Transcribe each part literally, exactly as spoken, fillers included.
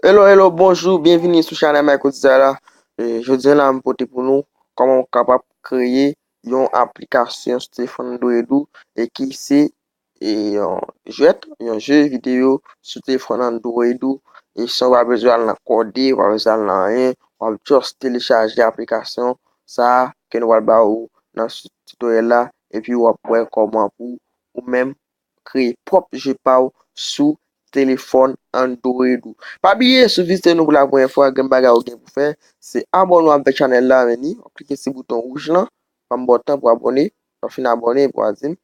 Hello, hello, bonjou, byenvini sou chanèl Michael Dizay la. E, jodi a la, m pote pou nou kòman w kapab kreye yon aplikasyon sou telefòn Android ou e ki se e, yon jwèt, yon je videyo sou telefòn Android ou e san w pa bezwen al nan kòde, w pa bezwen al nan anyen, w ap just telechaje aplikasyon sa a ke nou pral ba ou nan tutorial la epi w ap wè kòman pou ou menm kreye pwòp je pa w sou telefòn Android ou. Pa bliye, si w vizite nou pou la premyè fwa, gen bagay ou gen pou fè, se abòne w avèk chanèl la, men ni, w ap klike sou bouton wouj lan, pa m ba w tan pou abòne, lè w fin abòne, epi w a di m,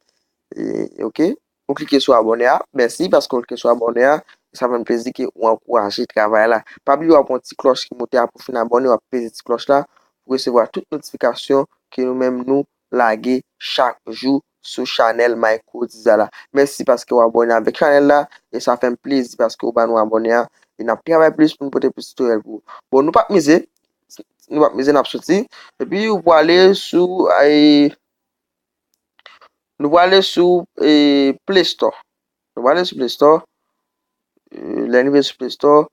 e, ok, ou klike sou abòne a, mèsi paske w klike sou abòne a, sa fè m plezi ke ou ankouraje travay la. Pa bliye w ap wè yon ti klòch ki moute a pou w fin abòne, w ap peze ti klòch la pou resevwa tout notifikasyon ke nou menm nou lage chak jou sou chanèl Michael Dizay la. Mèsi paske w abòne avèk chanèl la e sa fè m plezi paske w ba nou abòne a e n ap travay plis pou n pote plis tutorial pou ou. Bon, nou p ap mize, nou p ap mize, n ap soti epi ou prale sou, e, nou prale sou, e, Play Store. Nou prale sou Play Store. E, lè n rive sou Play Store,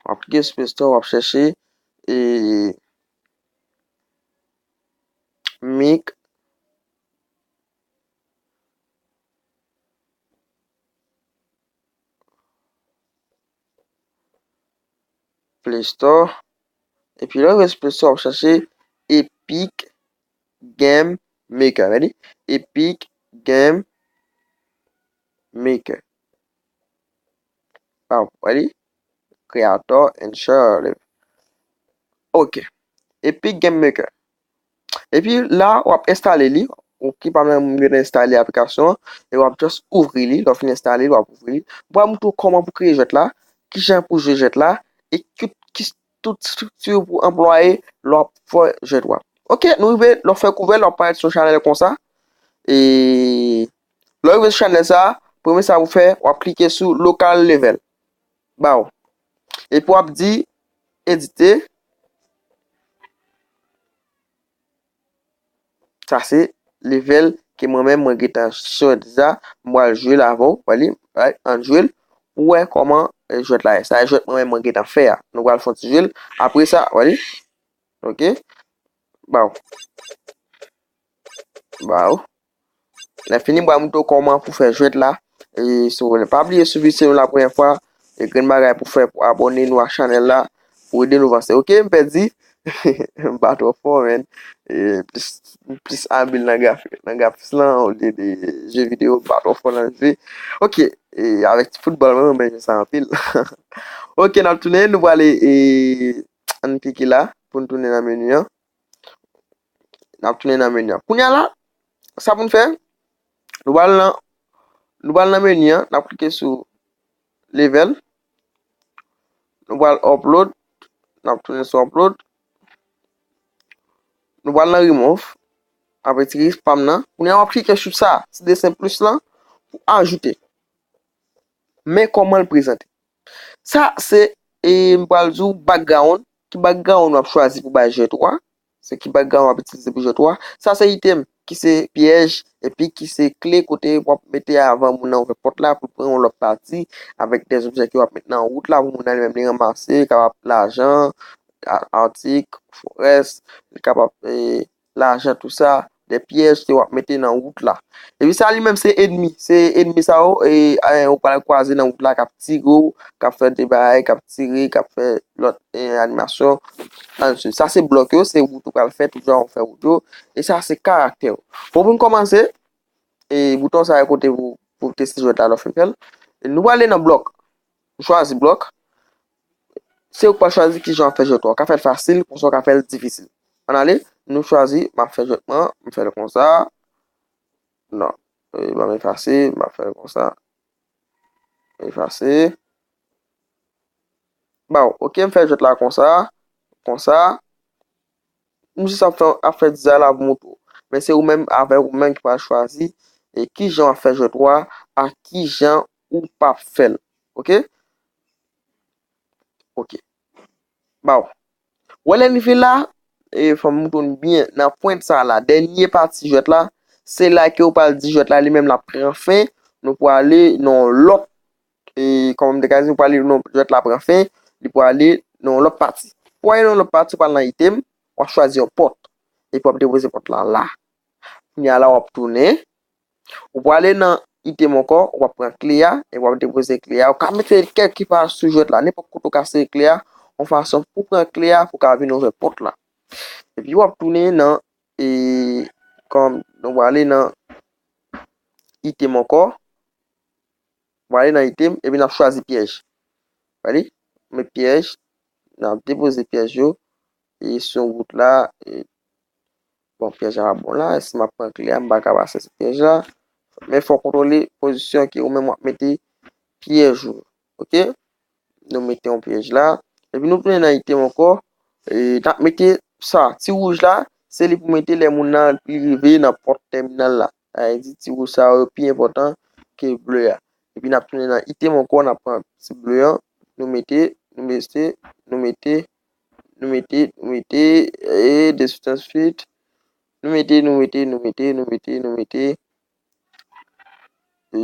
w ap klike sou Play Store, w ap chèche, e, Mic Play Store. Epi lè w rive sou Play Store, w ap chèche Epic Game Maker. Gade, Epic Game Maker. Waw, gade, Creator and Share. Ok. Epic Game Maker. Epi la, w ap enstale li. Ok, pa menm gen enstale aplikasyon an. E w ap just ouvri li. Lè w fin enstale li, w ap ouvri li. M pral montre w kòman pou kreye jwèt la, kijan pou jwe jwèt la, e ki, ki tout estrikti pou anplwaye lè w ap fè jwèt w ap. Ok, nou rive, lè w fè kouvè, lè w ap parèt sou chanèl konsa. E lè w rive sou chanèl sa, premye sa pou fè, w ap klike sou Local Level. Baw. Epi w ap di, edite. Sa se level ke mwen menm mwen gentan soti deja. M pral jwe l avè w. Wè li, right? Ann jwe l pou wè kòman, eh, jwèt la ye. Sa e jwèt mwen menm mwen gentan fè a. Nou pral fè yon ti jwe l. Apre sa, wè li. Ok. Baw. Baw. Lè fini, m pral montre w kòman pou fè jwèt la. E so, pa bliye, si w vizite nou la premyè fwa, e grenn bagay pou fè, pou abòne nou ak chanèl la, pou ede nou vanse. Ok, m pèdi. M pa twò fò, men. E plis, m plis abil nan grafik, nan grafis lan, olye de je videyo, m pa twò fò nan jwe. Ok, e avèk ti foutbòl, mwen renmen jwe sa anpil. Ok, n ap tounen, nou prale, e ann klike la, pou n tounen nan meni an. N ap tounen nan meni an. Kounye a la, sa pou n fè? Nou pral nan, nou pral nan meni an, n ap klike sou level. Nou pral upload, n ap tounen sou upload. Nou pral nan remove, n ap retire pa m nan. Kounye a w ap klike sou sa, ti desen plis lan, pou ajoute. Men kòman l prezante. Sa se, e, m pral di w background. Ki background w ap chwazi pou bay jwèt ou a? Se ki background w ap itilize pou jwèt ou a? Sa se item ki se pyèj epi ki se kle kote w ap mete avan moun nan ouvè pòt la pou l pran yon lòt pati avèk dèzobjè ke w ap met nan wout la pou moun nan li menm li ranmase, kapab lajan, a-, atik, forès, li kapab, e, lajan, tou sa, de pyèj ke w ap mete nan wout la. Epi sa li menm se ènmi, se ènmi sa yo, e, e, ou pral kwaze nan wout la k ap tire w, k ap fè de bagay, k ap tire, k ap fè lòt, e, animasyon. Ann swiv. Sa se blòk yo, se wout ou pral fè, tout jan ou fè wout yo. E sa se karaktè yo. Bon, pou n kòmanse, e bouton sa yo kote pou, pou teste jwèt la lè w fin fè l. E nou prale nan blòk. Nou chwazi blòk. Se ou k pral chwazi kijan w ap fè jwèt ou a. Ou ka fè l fasil, konsa ou ka fè l difisil. Ann ale, nou chwazi, m ap fè jwèt mwen, m fè l konsa. Non. E, ban m efase, m ap fè l konsa. Efase. Baw, ok, m fè jwèt la konsa, konsa. M jis ap fè, ap fè dizay la pou montre w. Men se ou menm, avèk ou menm ki pral chwazi e kijan w ap fè jwèt ou a, ak kijan ou p ap fè l. Ok? Ok. Baw. Wè lè n rive la, e fò m montre w byen nan pwent sa la, dènye pati jwèt la, se la ke w pral di jwèt la li menm l ap pran fen, nou prale nan yon lòt e, kòman m te ka di, ou prale nan jwèt la pran fen, li prale nan yon lòt pati. Pou w ale nan yon lòt pati, ou prale nan item, w ap chwazi yon pòt. Epi w ap depoze pòt la la. Kounye a la, w ap tounen. Ou prale nan item ankò, w ap pran kle a, epi w ap depoze kle a. Ou ka mete l kèlkepa sou jwèt la, nenpòt kote ou ka sere kle a, yon fason pou pran kle a, pou w ka vin ouvè pòt la. Epi w ap tounen nan, e, kòm, nou prale nan item ankò. Ou prale nan item, epi n ap chwazi pyèj. Prale, met pyèj, n ap depoze pyèj yo, e, sou wout la, e, bon, pyèj la pa bon la, si m ap pran kle a, m pa ka pase sou pyèj la. Men fò w kontwole pozisyon ke ou menm w ap mete pyèj ou, oke? Nou mete yon pyèj la, epi nou tounen nan item ankò, e, n ap mete sa, ti wouj la, se li pou mete lè moun nan li rive nan pòt tèminal la. Sa vle di ti wouj sa yo pi enpòtan ke ble a. Epi n ap tounen nan item ankò, n ap pran ti ble an, nou mete, nou mete, nou mete, nou mete, nou mete, e, distance fit, nou mete, nou mete, nou mete, nou mete, nou mete, e,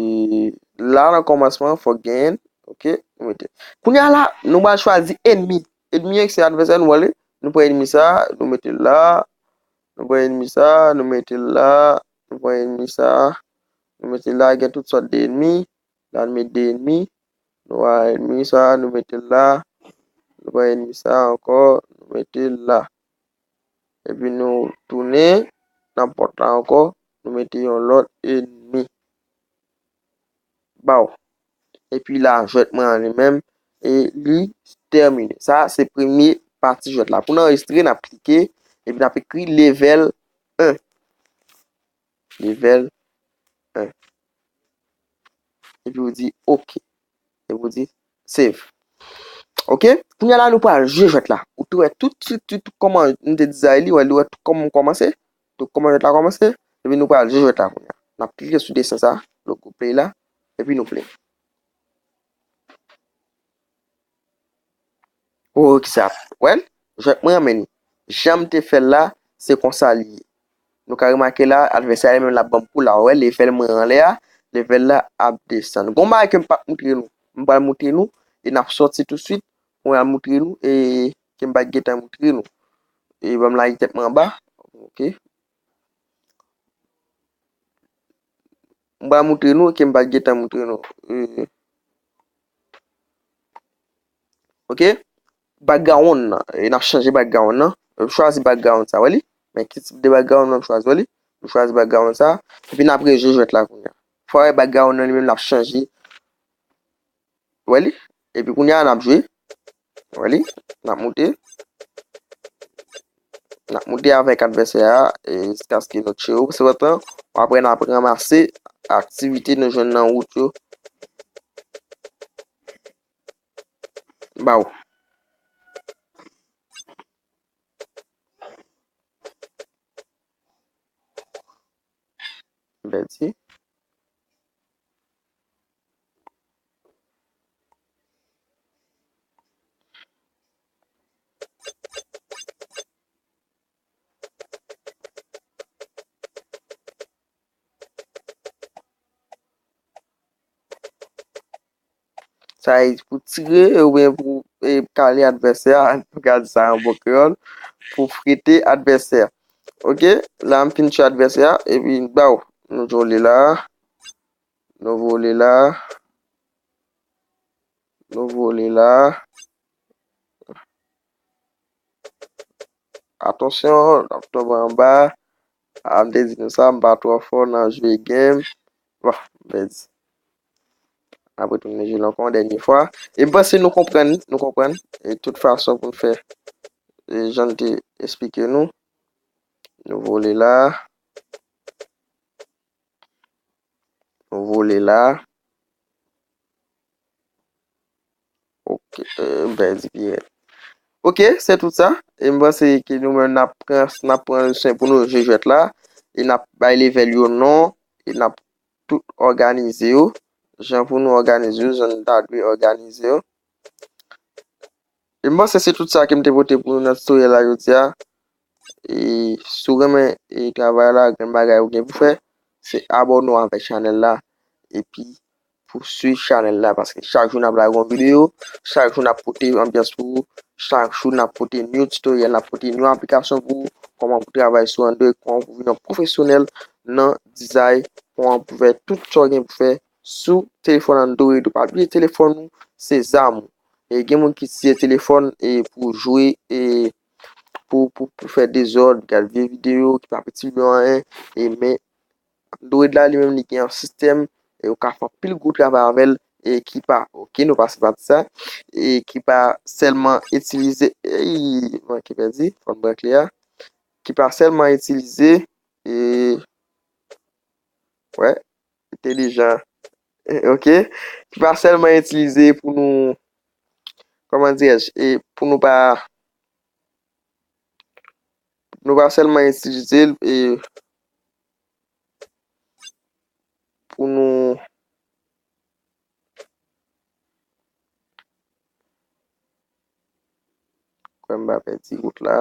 la nan kòmansman, fòk genyen, oke, nou mete. Kounye a la, nou pral chwazi ènmi. Ènmi an se advèsè nou ale. Nou pran ènmi sa, nou mete l la. Nou pran ènmi sa, nou mete l la. Nou pran ènmi sa, nou mete l la. Gen tout sòt de ènmi. La, nou met de ènmi. Nou pran ènmi sa, nou mete l la. Nou pran ènmi sa ankò, nou mete l la. Epi nou tounen nan pòt la ankò, nou mete yon lòt ènmi. Baw. Epi la, jwèt mwen an li menm, e li tèmine. Sa, se premye pati jwèt la. Pou n anrejistre, n ap klike, epi n ap ekri level en. Level en. Epi ou di oke. Epi ou di save. Oke? Kounye a la, nou pral jwe jwèt la. Ou te wè tout, tout, tout, tout kòman m te dizay li, wè, ou wè tout kòman m kòmanse, tout kòman jwèt la kòmanse. Epi nou pral jwe jwèt la kounye a. N ap klike sou desen sa, logo play la, epi nou play. Ou wè kisa? Wè l? Jwèt mwen an, men jan m te fè l la, se konsa li ye. Nou ka remake la, advèsè a li menm l ap ban m kou la. Ou wè, level mwen anlè a, level la ap desann. Gon bagay ke m pa t moutre nou. M pral moutre nou, e n ap sòti tousuit, mwen al moutre nou, e ke m pa t gentan moutre nou. E ban m lage tèt mwen anba. Oke. M pral moutre nou, ke m pa t gentan moutre nou. E, oke? Background nan, e n ap chanje background nan. M chwazi background sa, wè li? Men ki tip de background nan m chwazi, wè li? M chwazi background sa. Epi n ap rejwe jwèt la kounye a. Fò wè background nan li menm l ap chanje. Wè li? Epi kounye a n ap jwe. Wè li? N ap moute. N ap moute avèk advèsè a, e, jiskaske nou tchwe yo. Sepandan, apre n ap ranmase aktivite nou jwenn nan wout yo. Baw. M pèdi. Sa e pou tire oubyen pou, e, kale advèsè a, nou ka di sa an bon kreyòl, pou frite advèsè a. Oke, la m fin tchwe advèsè a, epi baw, nou vole la, nou vole la, nou vole la. Atansyon, n ap tonbe anba. A, m te di nou sa, m pa twò fò nan jwe game. Bon, m pèdi. N ap retounen jwe l ankò yon dènye fwa. E m panse nou konprann, nou konprann. E tout fason pou n fè, e jan n te esplike nou. Nou vole la. Nou vole la. Oke, euh, m pèdi pi rèd. Oke, se tout sa. E m panse ke nou menm n ap pran, n ap pran swen pou nou jwe jwèt la. E n ap bay level yo non. E n ap tout òganize yo. Jan pou nou òganize yo, jan nou ta dwe òganize yo. E m panse se tout sa ke m te pote pou nou nan tutorial la jodi a. E si w renmen, e, travay la, grenn bagay ou gen pou fè, se abòne w avèk chanèl la. Epi, pou swiv chanèl la, paske chak jou n ap lage yon videyo, chak jou n ap pote anbyans pou ou, chak jou n ap pote new tutorial, n ap pote new aplikasyon pou ou, kòman pou travay sou Android, kòman pou vin yon pwofesyonèl nan dizay, kòman pou fè tout sa w gen pou fè sou telefòn Android ou. Pa bliye telefòn ou se zam ou. E gen moun ki itilize telefòn e pou jwe e pou, pou, pou fè dezòd, gad vye videyo ki p ap itil yo anyen. E men Android la li menm li gen yon sistèm e ou ka fè anpil gwo travay avè l e ki pa, oke, nou pase pati sa, e ki pa sèlman itilize, ey, manke pèdi, fò n pran kle a, ki pa sèlman itilize, e, wè, entelijan, oke, ki pa sèlman itilize pou nou, kòman dirèj, e pou nou pa, nou pa sèlman itilize l, e pou nou, kwè m pa pèdi wout la.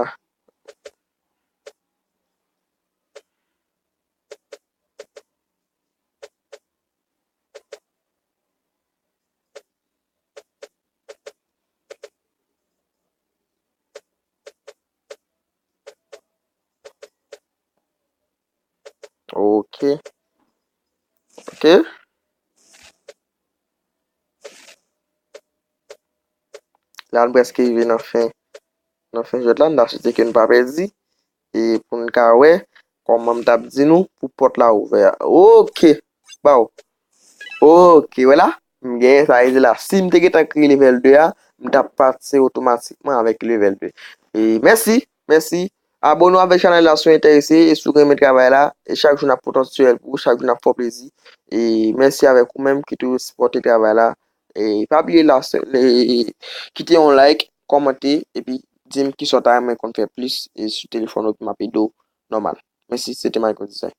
Oke. Oke. La, nou prèske rive nan fen, nan fen jwèt la. Nou ta swete ke nou pa pèdi. E pou n ka wè kòman m t ap di nou pou pòt la ouvè a. Oke. Baw. Oke, wè la. M genyen sa rele la. Si m te gentan kreye level de a, m t ap pase otomatikman avèk level de. E mèsi, mèsi. Abone w avèk chanèl la si w enterese. E si w renmen travay la, e chak jou n ap pote yon tutorial pou ou, chak jou n ap fè w plezi. E mèsi avèk ou menm ki toujou sipòte travay la. E pa bliye la, se, e, kite yon like, kòmante, epi di m kisa w ta renmen konn fè plis, e sou telefòn ou, epi m ap ede w nòmal. Mèsi, se te Michael Design.